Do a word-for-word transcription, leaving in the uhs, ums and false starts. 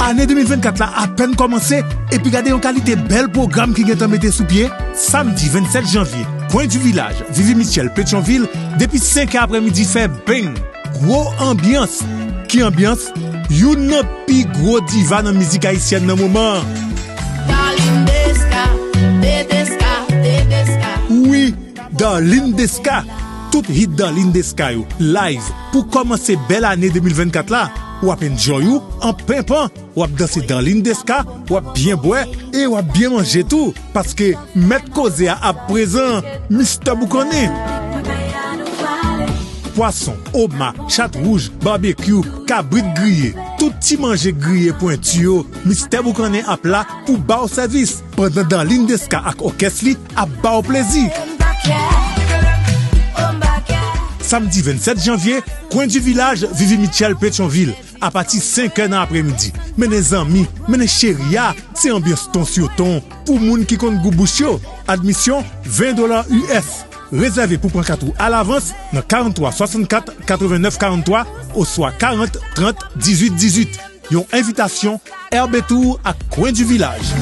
Ane de mil vennkat la apèn kòmanse, epi gade yon kalite bèl pwogram ki gentan mete sou pye. Samdi vennsèt janvye, Kwen di Vilaj, Vivi Mitchell, Petyonvil, depi senk è aprèmidi fè beng. Gwo anbyans. Ki anbyans? Youn nan pi gwo diva nan mizik ayisyèn nan moman an. Darline Desca, Tedesca, Tedesca. Wi, Darline Desca. Tout hit Darline Desca yo, live, pou kòmanse bèl ane de mil vennkat la. W ap enjoy ou an penpan, w ap danse Darline Desca, w ap byen bwè e w ap byen manje tou. Paske mèt koze a ap prezan, Mistè Boukannen. Pwason, oma, chat wouj, babekyou, kabrit griye, tout ti manje griye pwenti yo, Mistè Boukannen ap la pou ba w sèvis. Pandan Darline Desca ak òkès li ap ba w plezi. Samdi vennsèt janvye, Kwen di Vilaj, Vivi Mitchell, Petyonvil, apati senk è nan aprèmidi. Mennen zanmi, mennen cheri a, se anbyans ton sou ton pou moun ki konn gou bouch yo. Admisyon, ven dola U S. Rezève pou pran kat ou alavans nan karant twa swasannkat katrevennnèf karant twa oswa karant trant dizuit dizuit. Yon envitasyon R B Tour ak Kwen di Vilaj.